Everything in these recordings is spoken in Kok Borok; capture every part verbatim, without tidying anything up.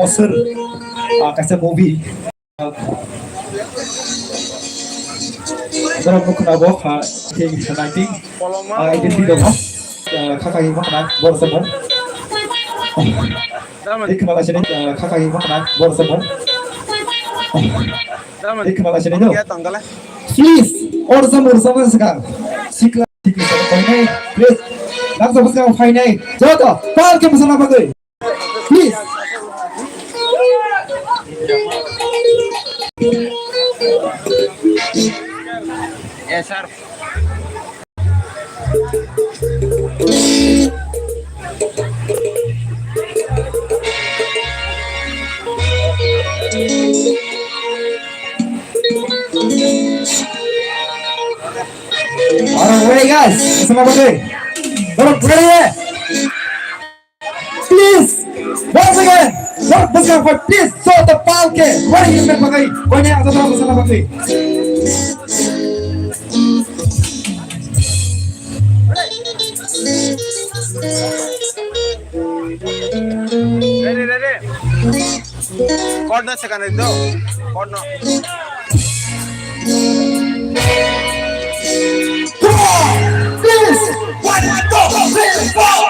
Bosor, ah, kaisa movie. Borok nukho na bo, ah, nineteen, ah, eighty-three rogo, ah, kha kha ma khna borok se bo. Tei khna la sini, ah, kha kha ma khna borok se bo. Tei khna la sini no. Please, orsa morsa ma saka. Sikla, sikla, phainai. Please, nang sa bwskang phainai. Joto, pal khe bwsana bagwi. Please. Yes, sir. Alright, ready, guys? Sama pakai. Dorong ready ya? Please, once again, not bwskango, please, so the palke, what are you meant by, koine ato tamo sana bakwi. Ready, ready. Chord no second do. Chord no. Come on, please. One, two, three, four.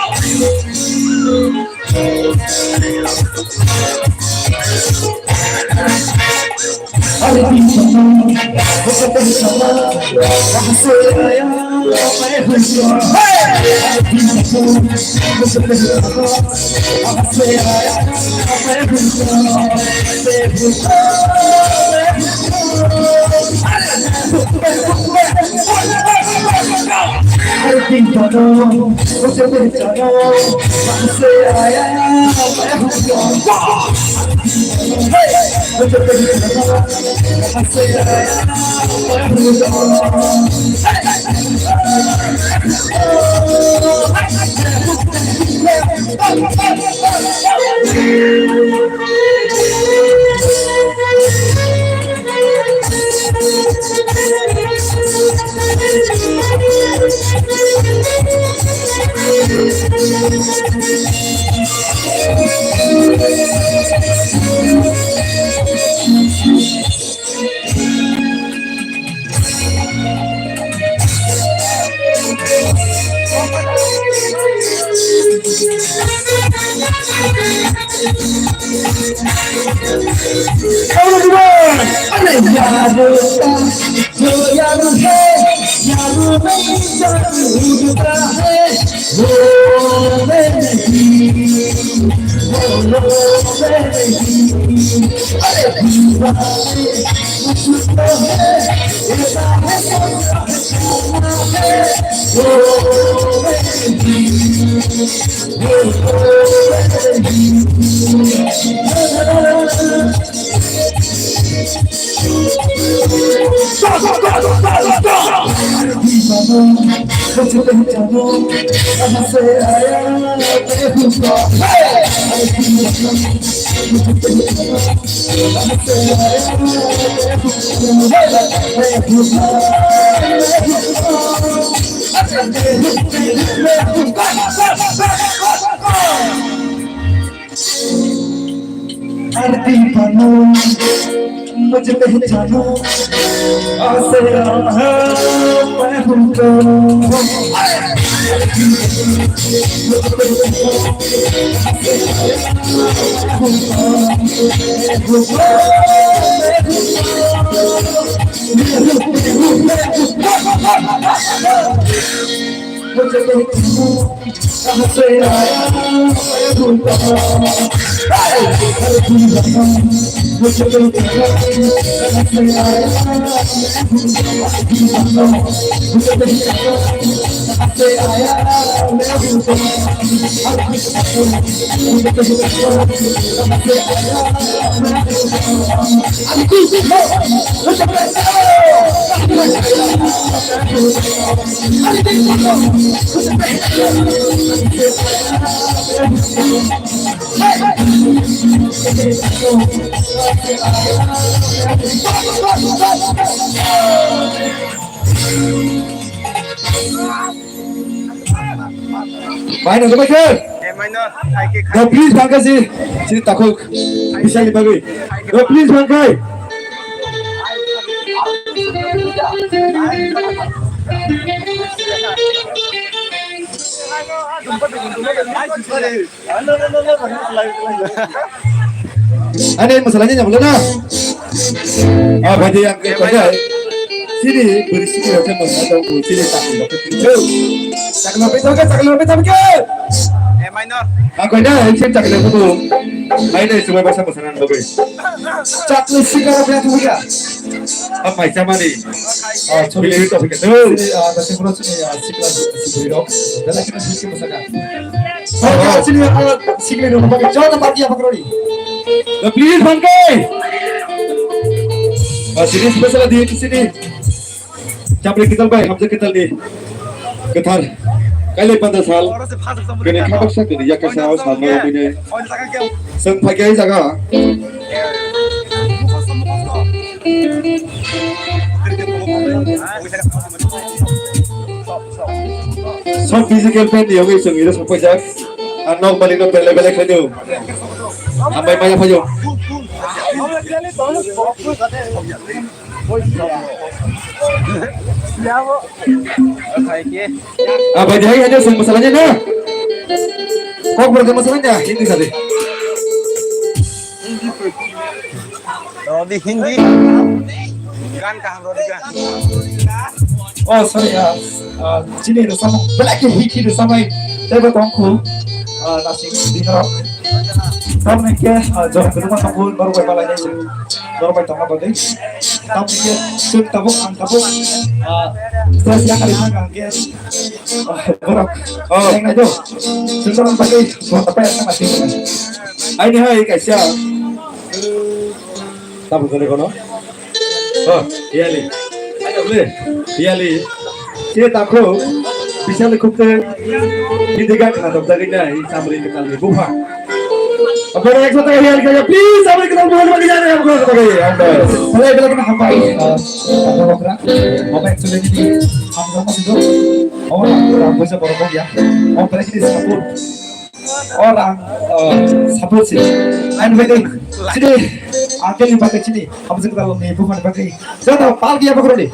आरती बनो, मुझ पहचानो, आसरा है मैं हूँ तो। मुझे पहचानो। Bai no, bai khe. Eh, bai no, hai khe khai. No, please, bangka si, si takhuk. Bisali bagwi. No, please, Bangkai. Ani masalahnya nyamlo na. Ah, bhai, yang ke kau jai. Sini beri sini rasa masalah dong, sini tak. Cakna pe tau ke, cakna pe tau ke. A minor. A kau jai, sini cakna pe tu. Hai deh, semua bahasa masalah dong. Chakli sikara bia tu ya. Apa macam ni? Ah, sorry. Ini itu kita tu. Sini, ah, tapi pura sini, ah, sikla sikla dong. Dalam kita sini masalah. Sorry, sini, ah, sikla dong. Pakai jauh tempat dia pakai ni. Please, Bangkai. Ah, sini special di sini. Chapri kital bai, hamja kital di. Kethar. Kaile panda sal. Kene khabak sa kene yakasa sal mai mine. Seng phagai jaga. Sob physical pain ni yogwi song iro sopai jak. Ar nok bali nok bele bele khajo. Ambai maya phajo. Apa dia ini sing masalahnya na? Kok berarti masalahnya? Hindi sabi. Rodi Hindi. Gan kaham Rodi gan. Oh, sorry, ah, ah, chini rwchapmung belai khe hiki rwchapmai teibo tongkhu, ah, nasing dingrok. Tamni khe, ah, jora kwbangma tongo norok bai malai nai. Norok bai tongma bagwi. Tamni khe chwng tabuk ang tabuk, ah, dress yakari thang ang khe, ah, borok. Oh. Yang nai do. Chwng tamni bagwi jora pai ang nasing. Aini hai kaisa. Tabuk kene kono. Oh, iyali. Ayo, ble. Iyali. Sini takhu. Bisali khukte. Hindi gan khana dok dagi nai, samri ke kalbi buha. Apa yang saya tak iyali kaya, please, samri ke kalbi buha, bagi jana yang buha, bagi, anda. Hello, bela kena hambai. Ah, apa kena? Apa yang sudah ini? Hambai masih tu. Oh, orang bisa borok ya. Oh, bela kena support. Orang, eh, support sih. Ain bhai, sini, uncle ni pakai sini. Apa sih kita lo nih, bukan pakai. Saya tahu, pal dia apa kurang nih?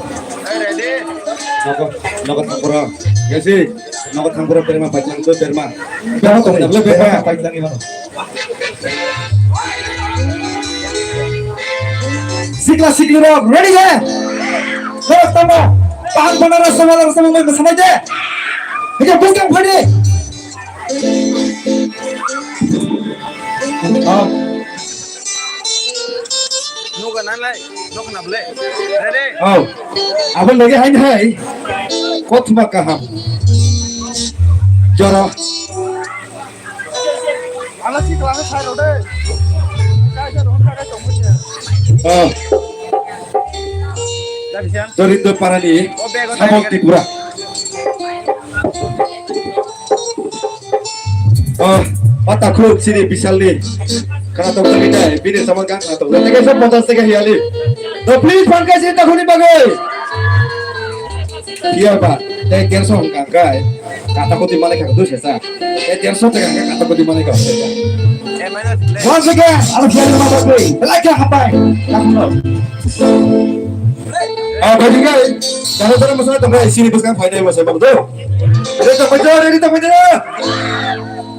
Nogo, nogo thangpura. Ya sih, nogo thangpura terima paitlang tu terima. Berapa tuh? Double berapa? Paitlang ini mana? Sikla sikli rok, ready ya? Terus tambah. Pahang Banaras sama Banaras sama main bersama aja. Ayo, bukan pada. Oh. Nuga nanlai, nuga nable. Ready? Oh. Abang lagi hai hai. Kotma kaham. Jora. Ala si kelas saya rode. Saya rode saya tunggu ya. Oh. Dari siang. Dorindo Parani. Oh, bego Samong tadi. Tripura. Oh, mata khuk sini Bisalni. Kana tong tagi dai, bini sama gang kana tong. Tega sa potas tega hiali. To please Pankaj sini takhuni bagai. Iya ba, tei derso hong kangkai. Kata kuti mane kang tu sesa. Tei derso tega kata kuti mane kang sesa. Once again, ala hiali mata kui. Like hambai. Takhno. Ah, bhai, bhai, jara jara masala tong bhai, sini bwskang phainai masai bang do. Ready tong bhai, ready tong bhai.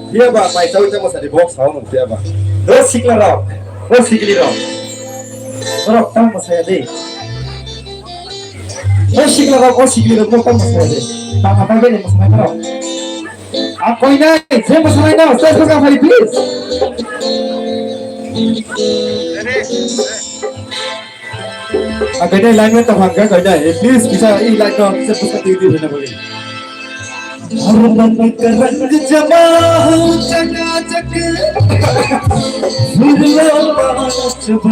Iya ba, paisa uita masani box sao nung iya ba. Do sikla rok, do sikli rok. Rok tang masaya de. Do sikla rok, do sikli rok, rok tang masaya de. Tang apa bele masana rok. Ah, koinai, je masana na, stage bwskang phai please. Akai dai line man tong hangka kai dai. Eh, please, bisa i line tong, bisa bisa tui tui hina bagi. Arman karang jama chaka chaka. Virlo chaba.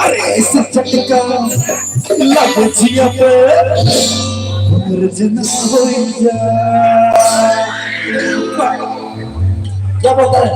Are sa chaka. Lab jiya pe. Purjana hoya. Kya bolta hai?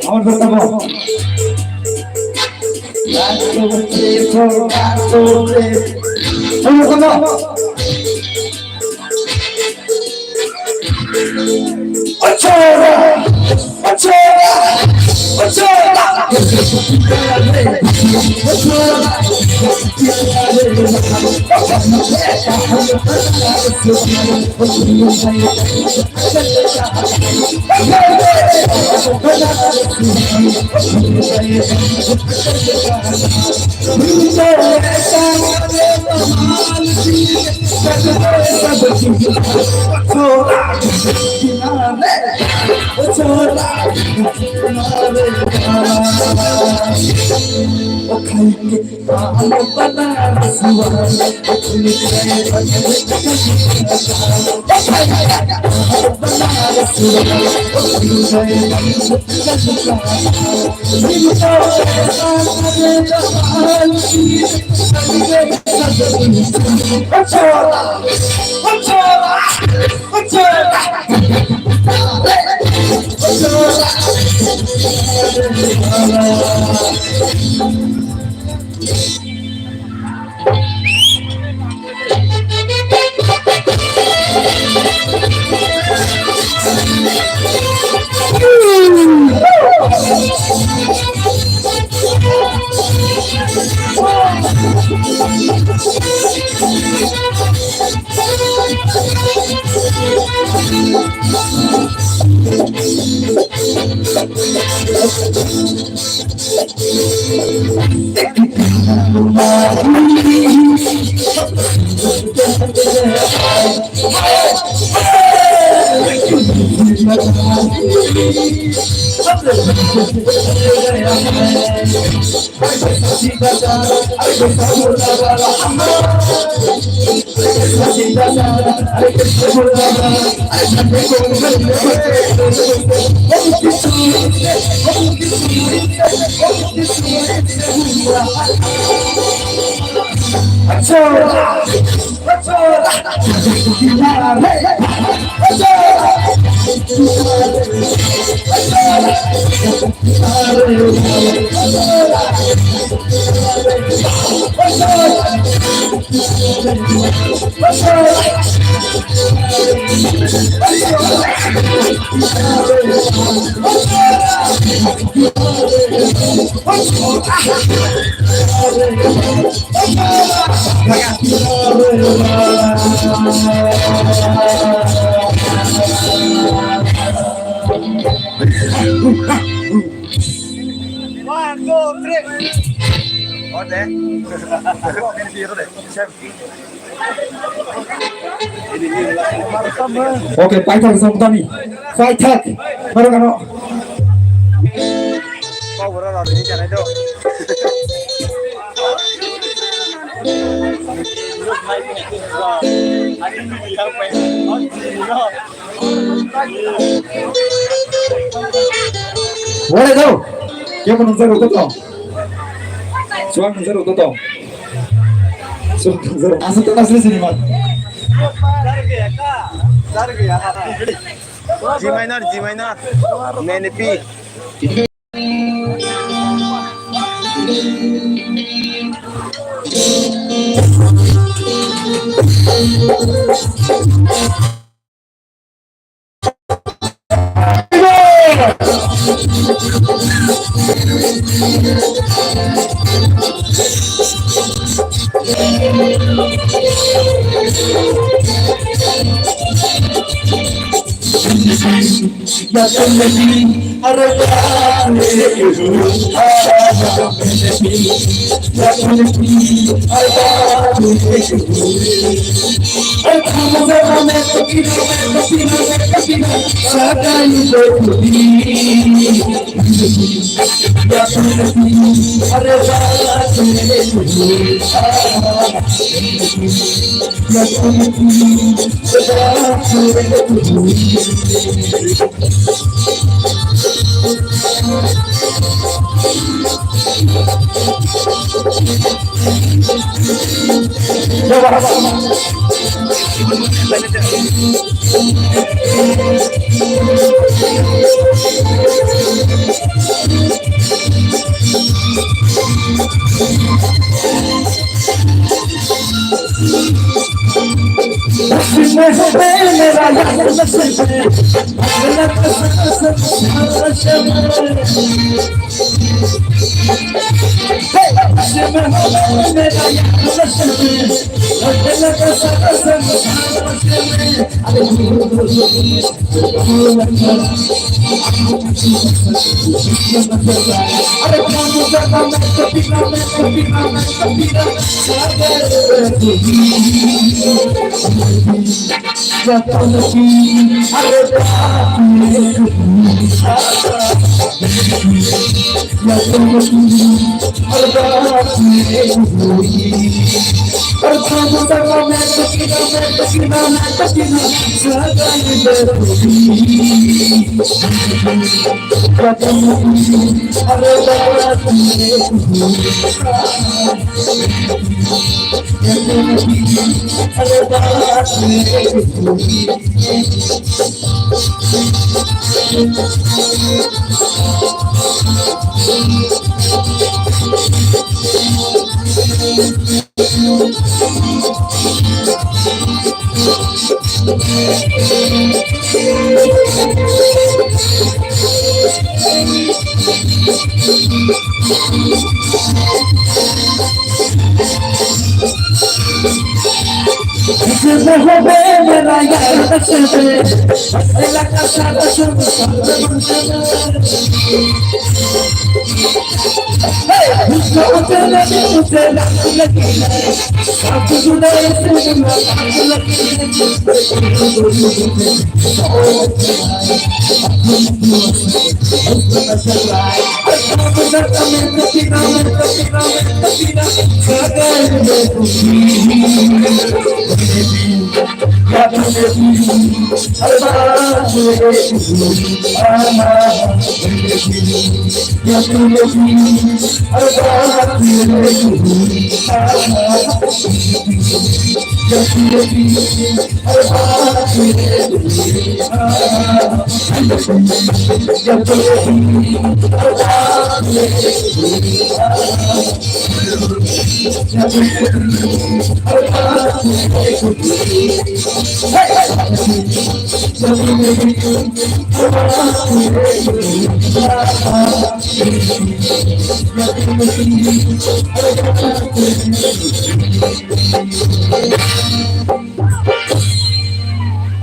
Amor bertemu. Satu, tiga, satu, tiga. Tunggu, tunggu. Ochoda! Ochoda! Ochoda! One, two, three. Ode. Okay, paithak jok tani. Paithak, borok ano. Wale do, kebo nungsa rukto to. Suang nungsa rukto to. Suang nungsa rukto. Asli to asli sini mat. G minor, G minor. Mene P.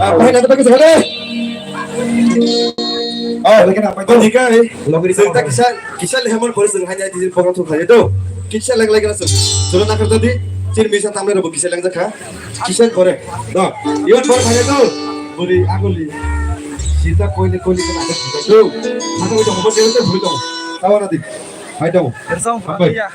Ah, bahai nang tebak kisa hade. Oh, lagi apa itu? Jika, eh, lagi di sana. Kisa, kisa lehemon pori seng hanya di program tu hanya tu. Kisa lagi lagi langsung. Sudah nak kerja di, ciri misa tamle robo kisa lagi jaga. Kisa korek. No, iwan pori hanya tu. Buri aku li. Sita koile koile kana ada sita tu. Ada udah mau dia udah bulu dong. Tahu nanti. Hai dong. Bersong. Sampai. Iya.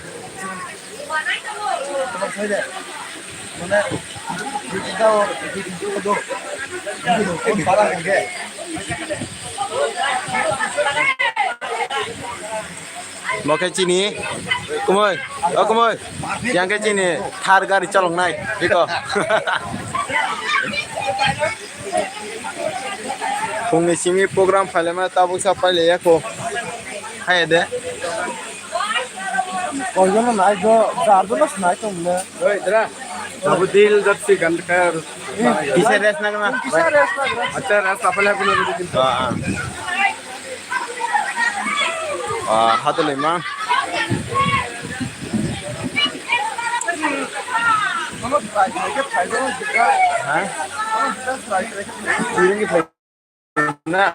Mo khe chini, kumui, o kumui, yang khe chini Thar gari choloknai, iko. Phungni simi program phailema tabuk sa pailaiya kho. Hai de. Koijono nai do, jar jono sinai tong le. Oi, dra. Abu dil jat si gand ka. Kisa rest na kana? Kisa rest na kana? Acha rest apal hai puno. Ah, ah. Ah, hatulwi mang. Ha? Na.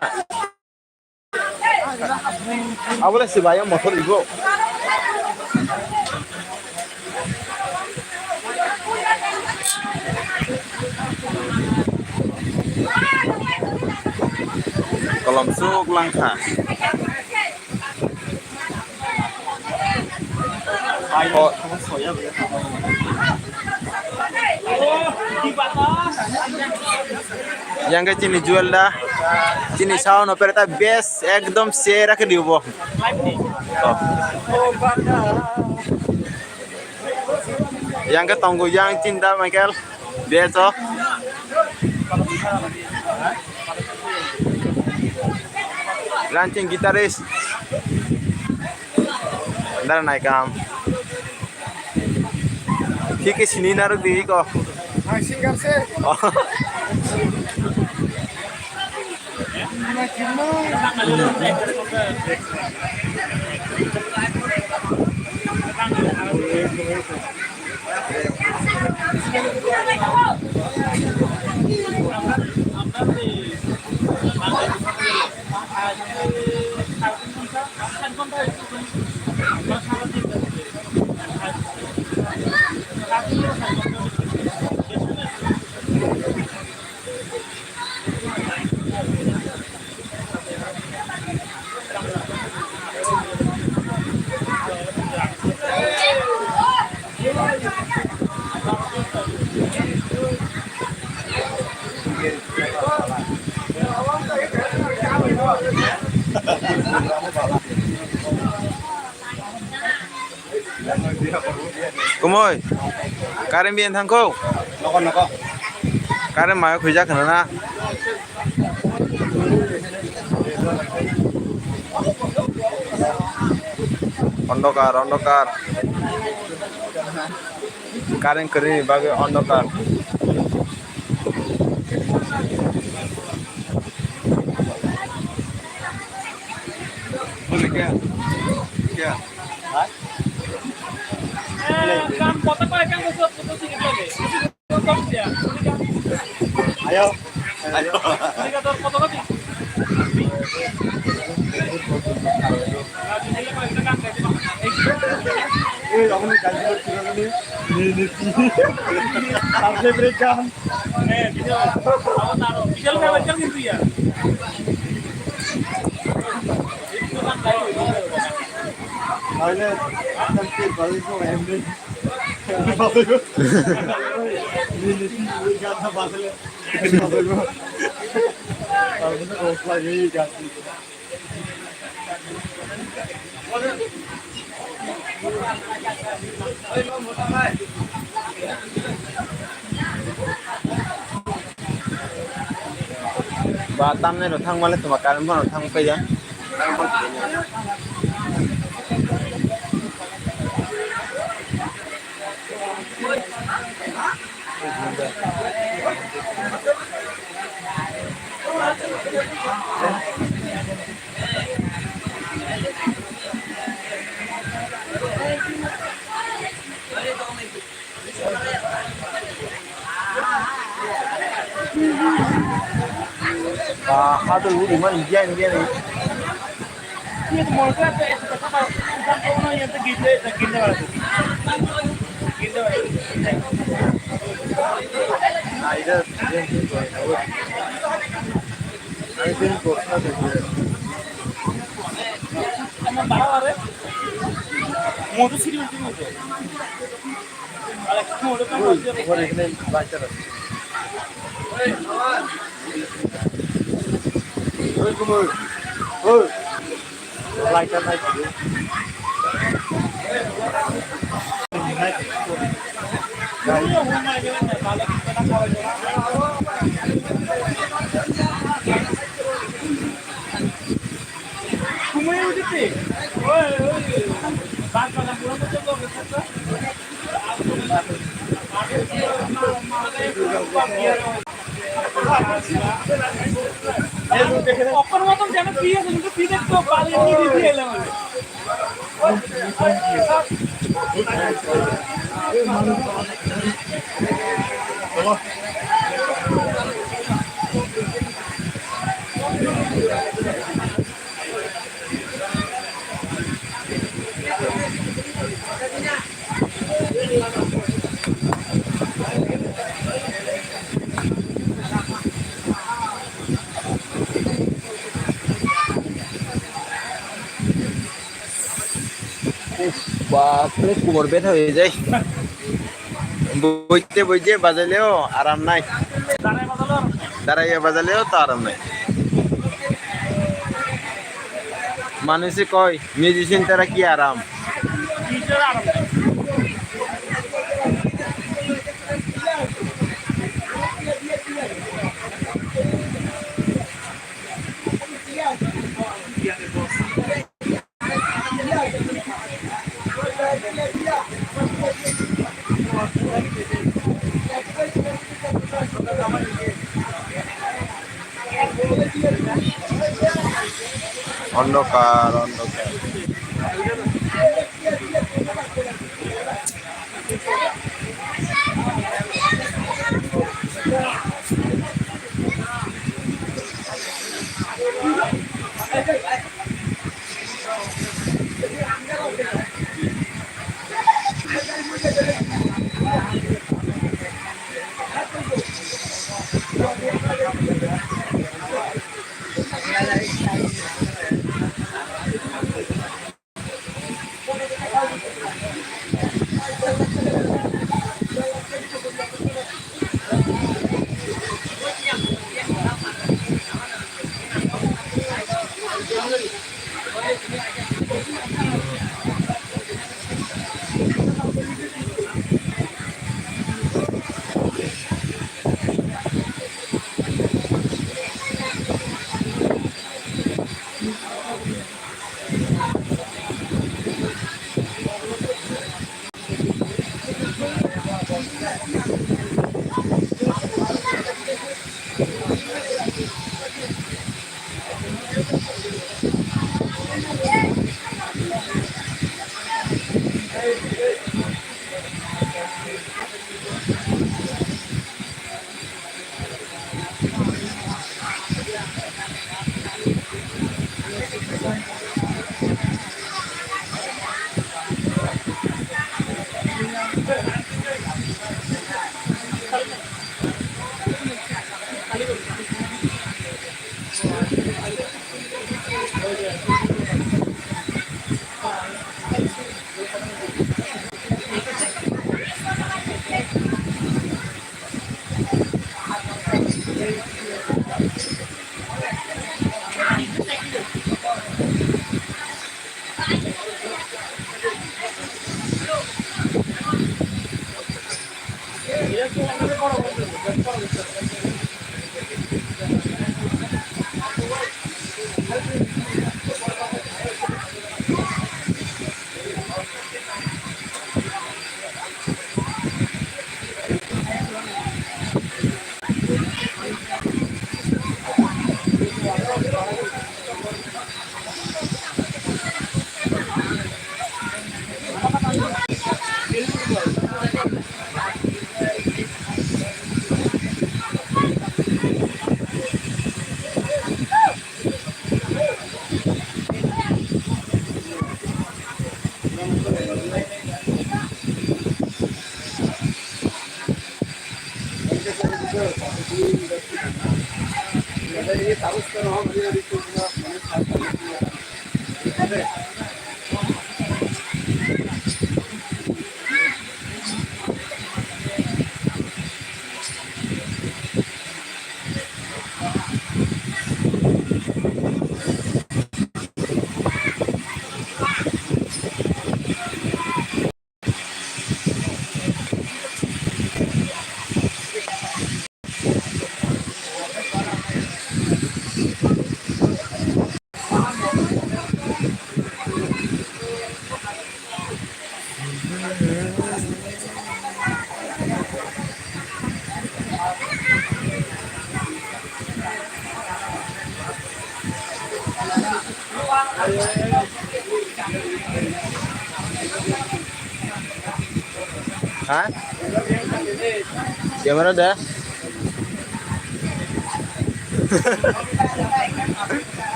Abo le sibai motor ibo. Kolom suk langkha. Yang khe chini Jewel da, chini sound operator best ekdom sera khe dibo. Oh. Yang khe tongo yang chinda Michael. Best o. Ranching guitarist. Dara nai kam. Thik khe sini narwk di ko. Ang singer se. Oh. Kumui, current biyan thangkho? Noko, noko. Current mayo khwijak khna na? Ondokar, ondokar. Current kwrwini bagwi ondokar. Ayo. Ayo. Ei, aku ni kaji lo kira ni. Ni, ni, ni. Sampai break kan. Eh, bisa. Apa taruh? Bisa lu lewat kan gitu ya? Ini, ini, ini, ini, ini, ini, ini, ini, ini, ini, ini, Ba tamni rok thang male tuma current bono thang paida. Ah, hadu uri man, biyan, biyan. অপর মতন যেন ফ্রি আছে, কিন্তু ফ্রি দেখতে পারেনি, দিদি এলাম আমি। Uff, bapre, kumor betha hoye jai. Boite boite bajaileo aram nai. Daraiya bajaileo to aram nai. Manuse koi, musician tara ki aram? অন্ধকার, অন্ধকার। Ha? Camera da?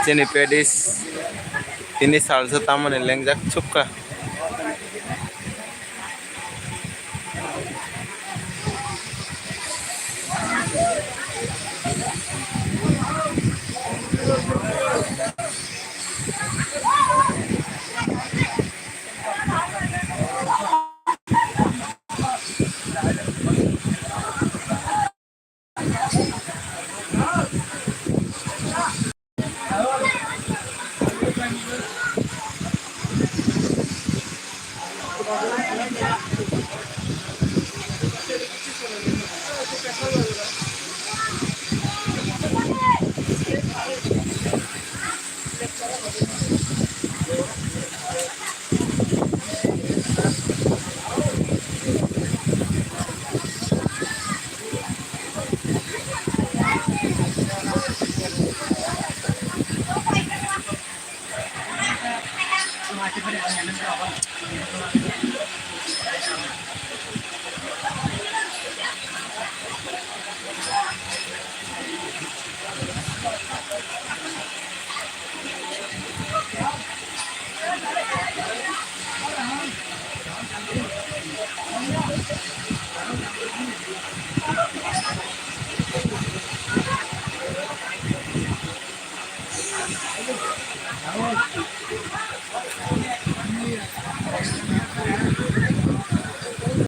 Chini padis tini salsa tamani lengjak chukka.